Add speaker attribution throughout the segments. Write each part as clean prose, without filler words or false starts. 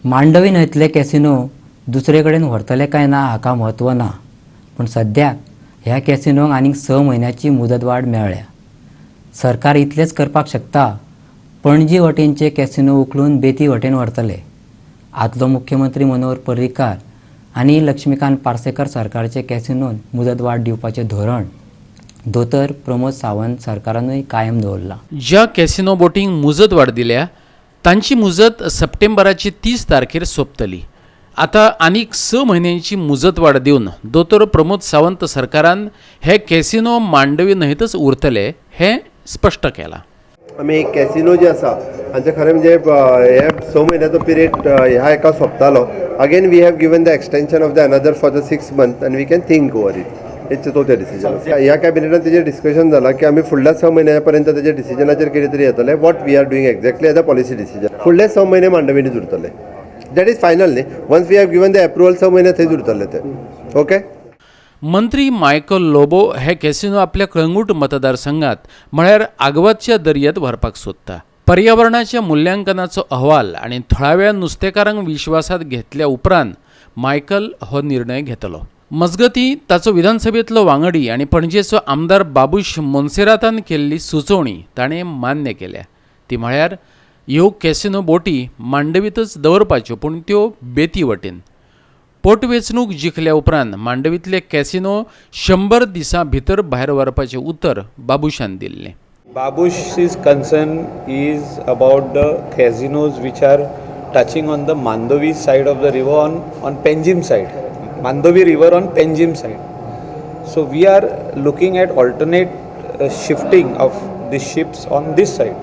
Speaker 1: Mandovi न्हंयतले casino दुसरे कडेन व्हरतले काय ना हाका म्हत्व ना, पूण सद्याक ह्या कॅसिनोंक आनीक 6 म्हयन्याची मुदतवाड मेळ्ळ्या. सरकार इतलेंच करपाक शकता, पणजी वटेनचे कॅसिनो उखलून बेती वटेन व्हरतले. आदलो मुख्यमंत्री मनोहर पर्रीकार आनी लक्ष्मीकांत पार्सेकर सरकारचे कॅसिनोन मुदतवाड दिवपाचें धोरण दोतोर प्रमोद सावंत सरकारानूय कायम दवरलां.
Speaker 2: ज्या कॅसिनो बोटींक मुजत वाड दिल्या तांची मुजत सप्टेंबराची 30 तारखेर सोंपतली. आतां आनीक 6 म्हयन्यांची मुजत वाड दिवन दोतोर प्रमोद सावंत सरकारान हे कॅसिनो मांडवी न्हंयतच उरतले हें स्पश्ट केलां.
Speaker 3: आमी कॅसिनो जे आसा हांचे खरें म्हणजे हे 6 म्हयन्याचो पिरियड ह्या हेका सोंपतालो. Again we have given the extension of the another for the 6 month and we can think over it. हे चवथें डिसिजन आसा. ह्या कॅबिनेटान तेजेर डिस्कशन जाला की आमी फुडल्या 6 म्हयन्या पर्यंत तेजे डिसिजनाचेर कितें तरी येतलें, what we are doing exactly as a policy decision. फुडले 6 म्हयने मांडवीनीच उरतले, that is final न्ही. Once we have given the approval, 6 म्हयने थंयच उरतले ते, ओके.
Speaker 2: मंत्री मायकल लोबो हे कॅसिनो आपल्या कळंगूट मतदारसंघात म्हळ्यार आगवादच्या दर्यात व्हरपाक सोदता. पर्यावरणाच्या मुल्यांकनाचो अहवाल आनी थळाव्या नुस्तेकारांक विश्वासात घेतल्या उपरांत मायकल हो निर्णय घेतलो. मजगती, ताचो विधानसभेतलो वांगडी आनी पणजेचो आमदार बाबूश मोन्सेरातान केल्ली सुचोवणी ताणें मान्य केल्या. ती म्हळ्यार ह्यो कॅसिनो बोटी मांडवीतच दवरपाच्यो, पूण त्यो बेती वटेन. पोटवेंचणूक जिखल्या उपरांत मांडवीतले कॅसिनो 100 दिसां भितर भायर व्हरपाचें उतर बाबूशान दिल्लें.
Speaker 4: Babush's concern is about the casinos which are touching on the Mandovi side of the river on Panjim side. Mandovi river on Panjim side. So we are looking at alternate shifting of the ships on this side.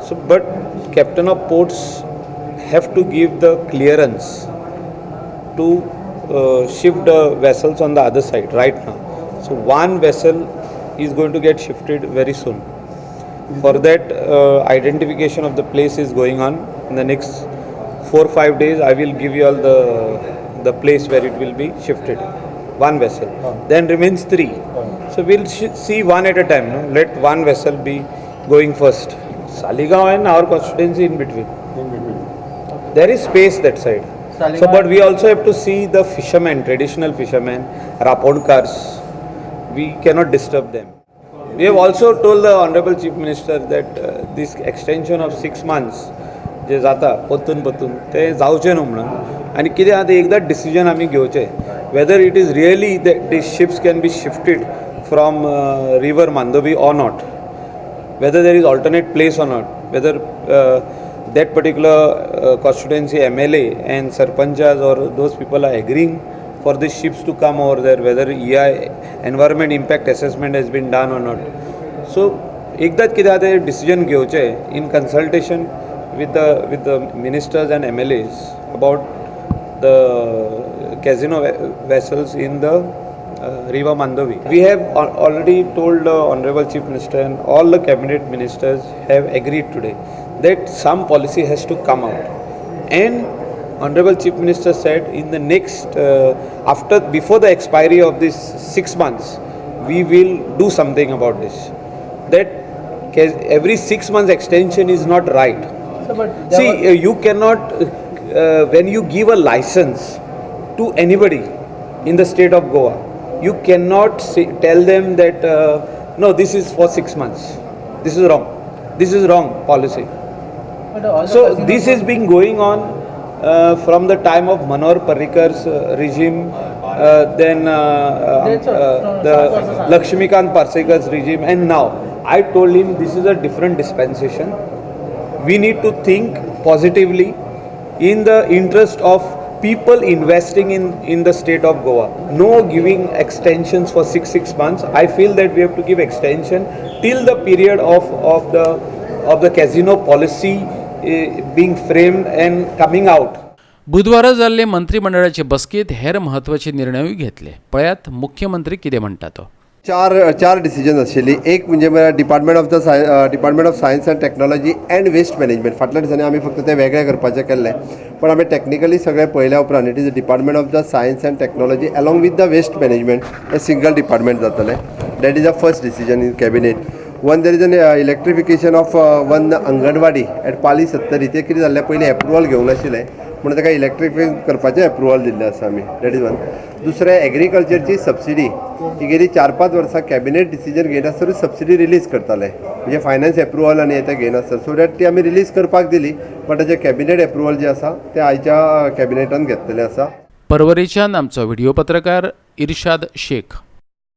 Speaker 4: So, but captain of ports have to give the clearance to shift the vessels on the other side right now. So one vessel is going to get shifted very soon. For that, identification of the place is going on. In the next 4-5 days, I will give you all the place where it will be shifted. One vessel. Then remains three. So we'll see one at a time. No? Let one vessel be going first. Saligao and our constituency in between. There is space that side. So, but we also have to see the fishermen, traditional fishermen, Raponkars. We cannot disturb them. We have also told the Honorable Chief Minister that this extension of 6 months जे जाता परतून परतून ते जावचें न्हू म्हणून. आनी कितें आहा तें एकदां डिसिजन आमी घेवचें, whether it is really the ships can be shifted from river Mandovi or not, whether there is alternate place or not, whether that particular constituency MLA and sarpanchas or those people are agreeing for the ships to come over there, whether EI, environment impact assessment, has been done or not. So एकदाच कितें आहा तें decision घेवचें in consultation with the ministers and MLAs about the casino vessels in the river Mandovi. We have already told the Honorable Chief Minister and all the cabinet ministers have agreed today that some policy has to come out. And Honorable Chief Minister said in the next, after, before the expiry of this 6 months, we will do something about this. That every 6 months extension is not right.
Speaker 5: So, but there
Speaker 4: See, you cannot, when you give a license to anybody in the state of Goa, you cannot say, tell them that, no, this is for 6 months. This is wrong. This is wrong policy.
Speaker 5: But all the
Speaker 4: So
Speaker 5: casino
Speaker 4: this has been going on from the time of Manohar Parrikar's regime, then
Speaker 5: That's all.
Speaker 4: The Lakshmikant Parsekar's regime, and now. I told him this is a different dispensation. We need to think positively in the interest of people investing in the state of Goa. No giving extensions for 6 months. I feel that we have to give extension till the period of the casino policy being framed and coming out.
Speaker 2: बुधवारा जाल्ले मंत्रिमंडळाचे बसकेत हेर म्हत्वाचे निर्णयूय घेतले. पळयात मुख्यमंत्री कितें म्हणटा तो.
Speaker 3: चार चार डिसिजन आशिल्ली. एक म्हणजे Department of Science and Technology and Waste Management. फाटल्या दिसांनी आमी फक्त ते वेगळें करपाचें केल्लें, पण आमी टॅक्निकली सगळें पळयल्या उपरांत it is Department of the Science and Technology along with the Waste Management hey single department जातलें. That is a first decision in cabinet. One, there is an electrification of one anganwadi at Pali Sattari. ते कितें जाल्लें, पयलीं approval घेवंक नाशिल्लें म्हणून ताका इलेक्ट्रिफाय करपाचें एप्रुवल दिल्लें आसा आमी. That is one. दुसरें, एग्रीकल्चरची सबसिडी ही गेली 4-5 वर्सां कॅबिनेट डिसिजन घेयनासतरूच सबसिडी रिलीज करताले, म्हणजे फायनान्स एप्रुवल आनी हें तें घेयनासतर. सो that ती आमी रिलीज करपाक दिली, बट ताचें कॅबिनेट एप्रुवल जें आसा तें आयच्या कॅबिनेटान घेतलेलें आसा.
Speaker 2: परवरीच्यान आमचो व्हिडिओ पत्रकार इर्शाद शेख.